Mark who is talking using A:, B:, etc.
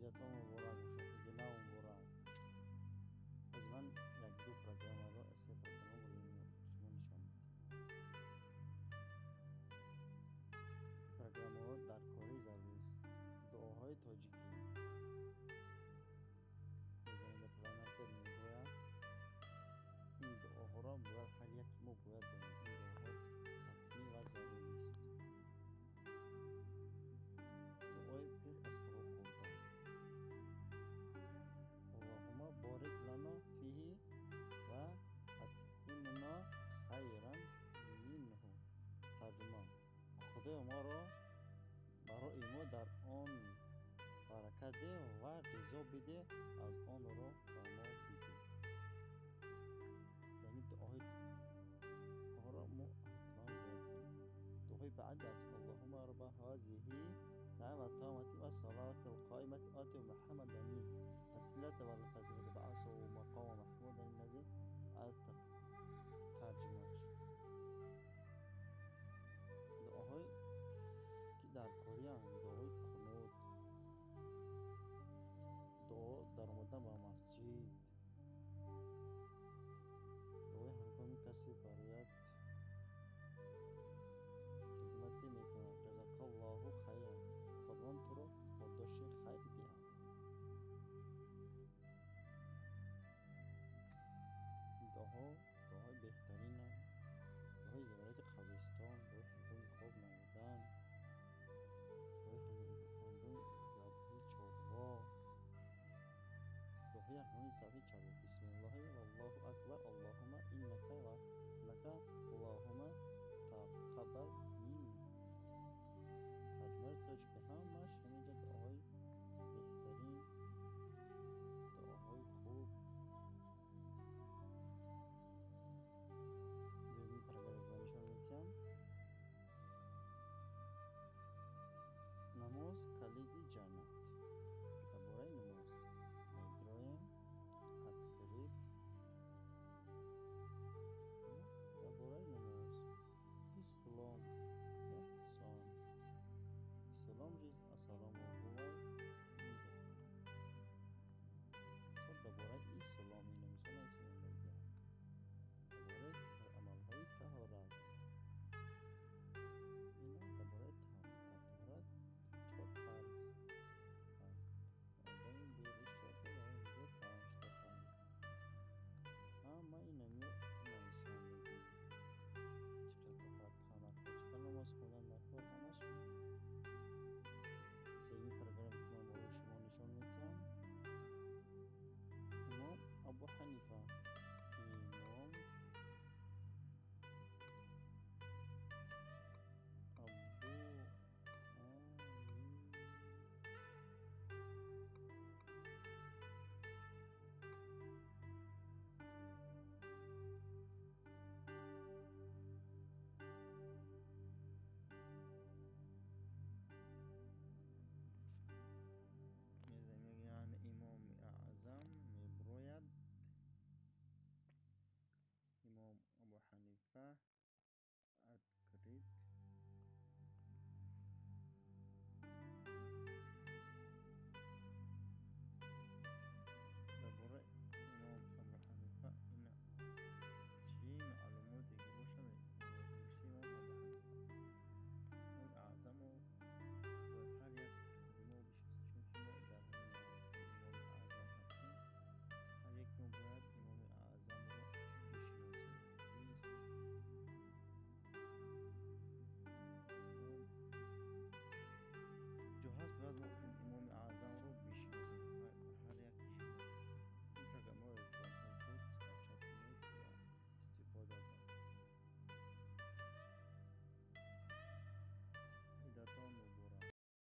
A: Идатон муборак бошад, иди нав муборак. Аз ман як-ду программаро, се программа барои шумо нишон медиҳам. Программаҳо дар кори зарурист. Дуоҳои тоҷикӣ. Мезанем ба Play Market, меброяд. Ин дуоҳоро бояд ҳар яке мо бояд донем. Ин дуоҳо ҳатмӣ ва зарурист. Дуои пеш аз хӯрок хӯрдан. Аллоҳумма борик лана фиҳи ва атъимна хайран минҳу. Тарҷума: Худоё, моро барои мо дар он баракат деҳ ва ғизо бидеҳ аз онро ба мо бидеҳ. Яъне дуоҳоро мо ҳатман бояд донем. Дуоҳои баъд аз Аллоҳумма робба ҳазиҳи даъвати томмати ва салати алқоимати оти Муҳаммадан василата валфазилата баъсаҳу мақома маҳмудан аллази ваъадта. Тарҷумааш: дуоҳое ки дар корианд, дуои қунут, дуо дар омадан ба масҷид, дуои ҳангоми касе барояд хидмате мекунад. Ҷазакаллоҳу хайран, Худованд туро подоши хайр диҳад. Дуоҳо дуоҳои беҳтаринанд. Дуоҳои зиёрати қабристон, дуои ҳангоми хоб намудан, дуои ҳангоми забҳи чорво, дуоҳои ҳангоми забҳи чорво. Бисмилла.